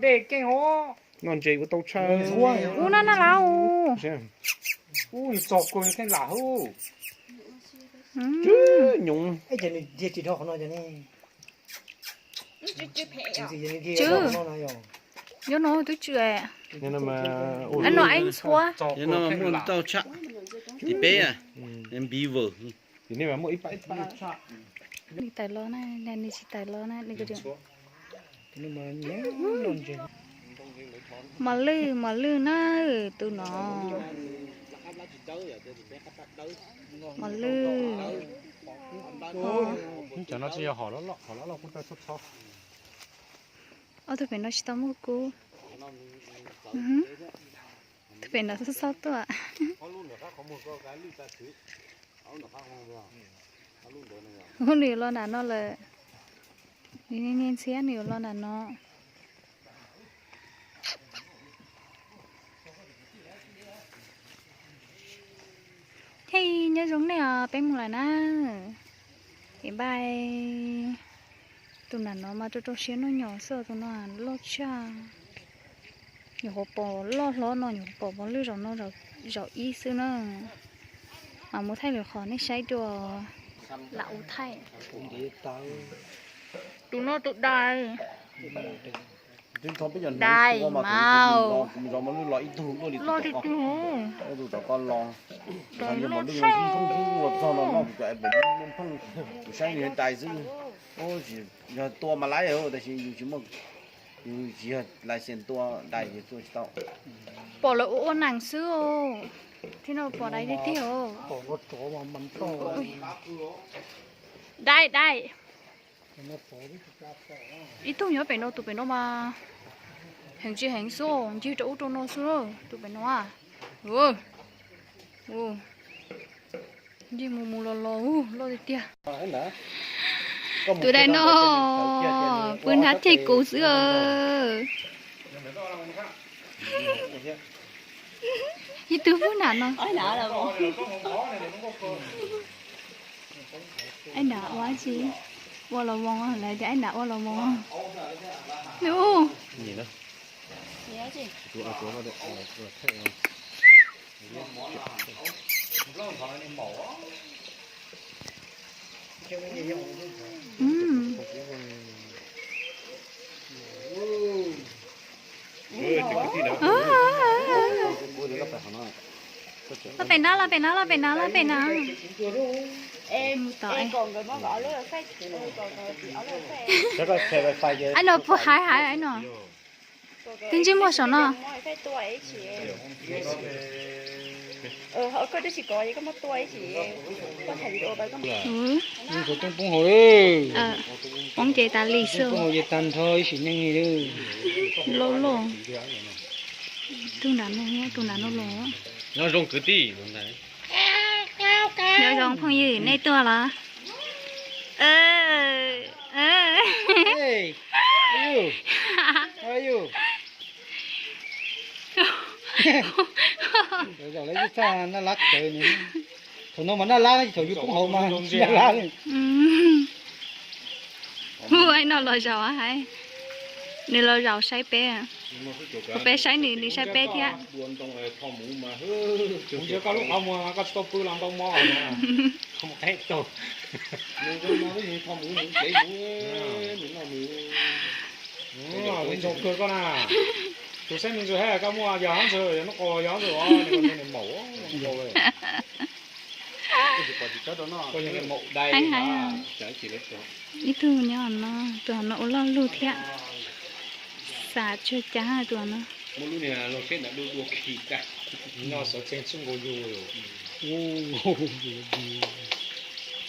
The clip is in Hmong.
Dej keej os. Noj ntses kuj tau tshaj. Ub, noj noj lauj. Ub, txog kua thiaj lam hub. Nyoos. Tsw. Yuav no twb tsw. No muaj tau tshaj. Tim peb, beaver. Nws tawm los na, nws tsis tawm los na, nws Mos lwj, mos lwj na, tus no. Mos lwj. Cov no tsis yog hom loj loj, hom loj loj kuj tau txhob txhob. Ob tug pem no tsis tau muaj kub. Tus pem no txhob txhob tuaj. Ub, nws yuav los nram no lawm. Nws niag ntxhiab nws yuav los nram no. Thiab nyob zoo nej os, peb mus lawm na. Bye bye. Tus nram no mas rau rau siab noj nyom xwb, tus no loj tshaj. Nyuam qhuav pom loj hlob no, nyuam qhuav pom mos lwj zaum no, zaum ib xwb na. Mas mus thaij lwm qhov nej saib dua. Lam ua thaij. Tus no tus dais. Dais mas loj tiag tiag. Dais loj tshaj. Kuv saib nws dais xwb. Yog tua mas laib, tab sis yus tsis muaj, yus tsis yog license tua dais, yus tua tsis tau. Pom lawv ua ua nees xwb. Thiab no pom dais tiag tiag. Dais, dais. Ib tug nyob pem no, tus pem no mas heev tsis heev xwb, ncig rau ub rau no xwb, tus pem no. Ncig mus mus los los, loj tiag tiag. Tus dais no pw nrab ceg kuv xwb. Ib tug pw nram no. Aib nrad ua tsi? Ua los voos, lawv tias aib nrad ua los voos. Nws, Los pem no, los pem no, los pem no, los pem no. Aib no puas haiv haiv, aib no? Twb ntsej muag saum no. Poob ces tas li xwb. Poob ces tag nrho ib sim neej li. Loj loj. Tus nram no, tus nram no los. Nyob zoo kwv tij. Nyob zoo phooj ywg, nej tuaj los? Zaum lawv ib txaj naj lab kawg. Thaum no mas naj lab, thaum yus poob hauv mas naj lab. Hu aib no los zaum hais, nws los zaum saib peb, peb saib nws, nws saib peb thiab. Kuv ntsia koj lub qhov muag koj tsis tau pw los ntau mo. Zoo kawg koj na. Tus saib me ntsis hais koj muaj yog hab ntxwg, yog nub qos yog hab ntxwg os, nws maum. Ib tug nyob no, tus no ua loj lug thiab. Xav tsuag cas tus no.